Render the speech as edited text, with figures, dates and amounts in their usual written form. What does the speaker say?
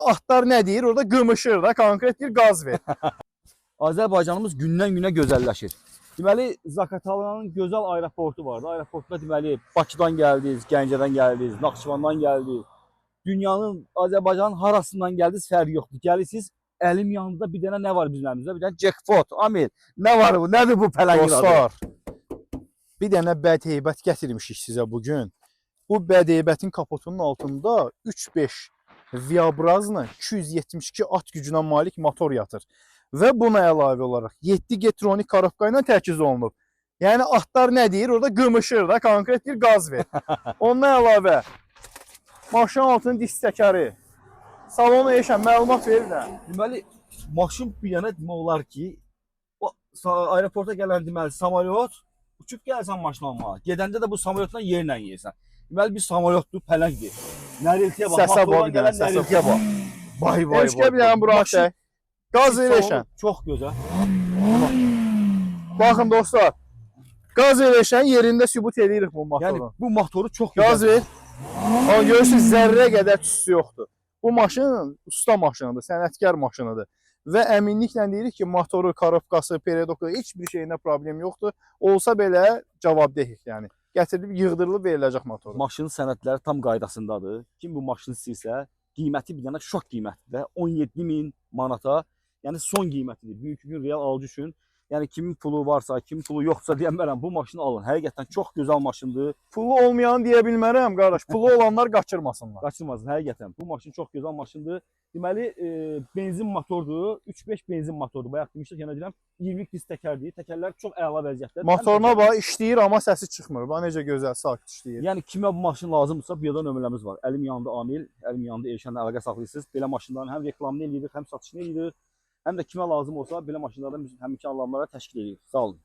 Atlar nə deyir? Orada qımışır da, konkret bir qaz ver. Azərbaycanımız gündən günə gözəlləşir. Deməli, Zaqatalanın gözəl aeroportu vardı. Aeroportda deməli Bakıdan gəldiniz, Gəncədən gəldiniz, Naxçıvandan gəldiniz. Dünyanın, Azərbaycanın harasından gəldiniz fərqi yoxdur. Gəlirsiniz, əlim yanında bir dənə nə var bizim əlimizdə? Bir dənə jackpot. Amil, nə var bu? Nədir bu pələngin adı? Dostlar, bir dənə bədheybət gətirmişik sizə bu gün. Bu bədheybətin kapotunun altında 3.5 Viabrazla 272 at gücünə malik motor yatır. Və buna əlavə olaraq 7 Getronic korobka ilə təchiz olunub. Yəni atlar nə deyir? Orada qımışır da, konkret bir qaz ver. Ondan əlavə maşının altının disk təkəri, salonu eşən məlumat verirəm. Deməli, maşın bir dənə demək olar ki, o aeroporta gələn deməli samolyot uçub gəlsən maşın almağa. Gedəndə də bu samolyotla yerlə yeyirsən. Deməli bir samolyotdur, pələngdir. Nəriltiyə bax, Səsə bax motordan bir dənə, gələn səsə bax. nəriltiyə bax. Vay vay Eşkə bir dənə bura Maşın atək. Qaz ver eşən. Çox gözəl. Baxın dostlar. Qaz eləşən yerində sübut eləyirik bu motoru. Yəni bu motoru çox gözəl. Qaz ver. Amma görürsünüz zərrə qədər tüstü yoxdur. Bu maşın usta maşınıdır, sənətkar maşınıdır. Və əminliklə deyirik ki, motoru, korobkası, peredoku heç bir şeyində problem yoxdur. Olsa belə cavabdehik yəni. Gətirilib yığdırılıb veriləcək motoru. Maşının sənədləri tam qaydasındadır. Kim bu maşını istəyirsə, qiyməti bir dənə şok qiymətidir. 17 min manata, yəni son qiymətidir. Bugünkü gün real alıcı üçün. Yəni kimin pulu varsa, kimin pulu yoxsa deyə bilmərəm. Bu maşını alın. Həqiqətən çox gözəl maşındır. Pulu olmayan deyə bilmərəm qardaş. Pulu olanlar qaçırmasınlar. Qaçırmasın həqiqətən. Bu maşın çox gözəl maşındır. Deməli, benzin motordur. 3.5 benzin motordur. Bayaq demişdik, yenə deyirəm, 20 disk təkərdir. Təkərlər çox əla vəziyyətdədir. Motoruna bax işləyir amma səsi çıxmır. Bax necə gözəl sakit işləyir. Yəni kimə bu maşın lazımdırsa, bu yerdə nömrəmiz var. Əlim yanında Amil, əlim yanında Elşənlə əlaqə saxlayırsınız. Belə maşınların həm reklamını eləyirik, həm satışını eləyirik. Həm də kimə lazım olsa belə maşınlardan biz həminki alanlara təşkil edirik. Sağ olun.